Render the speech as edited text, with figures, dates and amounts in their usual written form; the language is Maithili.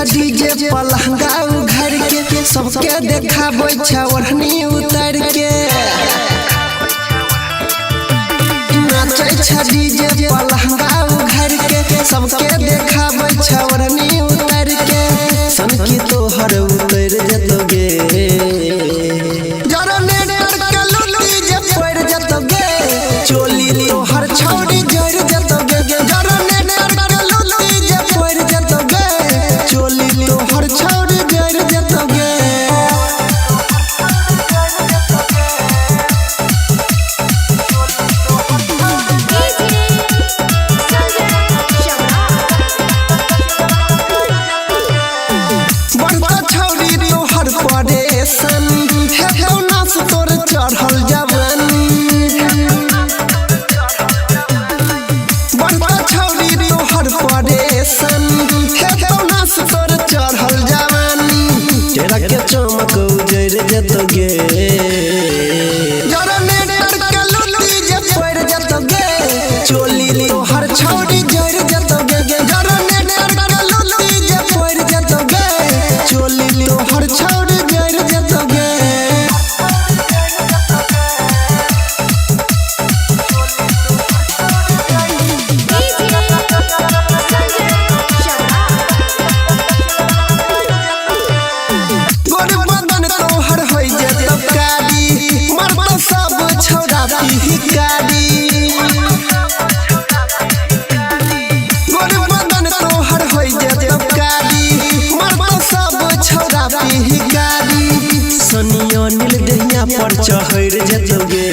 डीजे पलहंगा उघार के सबके देखाबै छै ओढ़नी उतार के। नाचै छै डीजे पलहंगा उघार के सबके देखाबै छै ओढ़नी उतार के। सनकी तोहर उतर जतो गे जनरेटर के लुटी जे पड़ जतो गे, चोली तोहर छौड़ी जर जतो गे। जनरेटर के लुटी जे पड़ जतो गे, चोली तोहर छौड़ी जर जतो गे। बड़का छौड़ी तोहर परेशानी हेतौ नास तोर चढ़ल जवानी। बड़का छौड़ी तोहर परेशानी हेतौ नास तोर चढ़ल जवानी। तेरा के चमक उजर जतो गे जनरेटर के लुटी जे पड़ जतो गे, चोली तोहर छौड़ी जर जतो गे। जनरेटर के लुटी जे पड़ जतो गे, चोली तोहर छौड़ी जर जतो गे। गोर बदन तोहर होइ जतो कारी, मरतो सब छौड़ा पिहकारी। गोर बदन तोहर होइ जतो कारी, मरतो सब छौड़ा पिहकारी। सनिया नील दहिया पर चढ़ जतो गे।